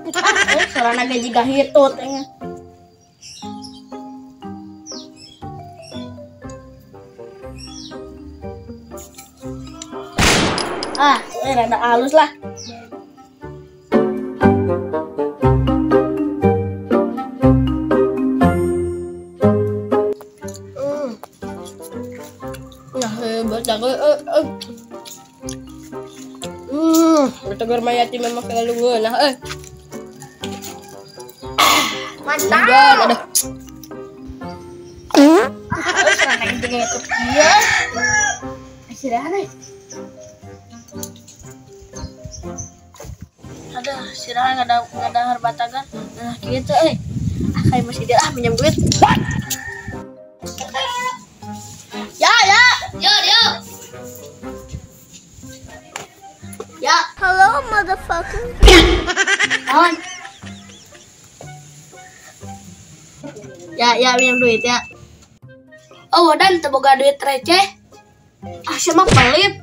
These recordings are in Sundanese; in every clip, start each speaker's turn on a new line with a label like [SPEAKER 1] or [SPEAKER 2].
[SPEAKER 1] Ah, sorana ge jiga hitut nya. Ah, rada halus lah. Nah, batagor. Batagor Mayati memang selalu ngeunah euy. Mantap. Aduh. Ah, juga itu dia. Sirahan euy. Aduh, sirahan ngadahar batagan. Nah, kieu euy. Ah, kayak masih dia ah minjem duit. Ya, ya. Yo, yo. Ya.
[SPEAKER 2] Hello, motherfucker.
[SPEAKER 1] Naon? Ya, ya minjem duit ya. Oh, dan teu boga duit receh. Ah, sia mah pelit.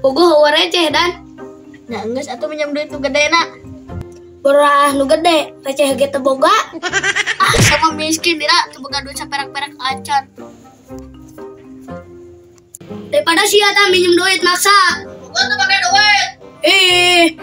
[SPEAKER 1] Bogoh eueuh receh dan. Nah, geus atuh minjem duit nu gede na. Berah nu gede, receh ge teu boga. Ah, sama miskin dira teu boga duit saperak-perak acan. Daripada sia tah minjem duit maksa. Boga teu boga duit. Ih.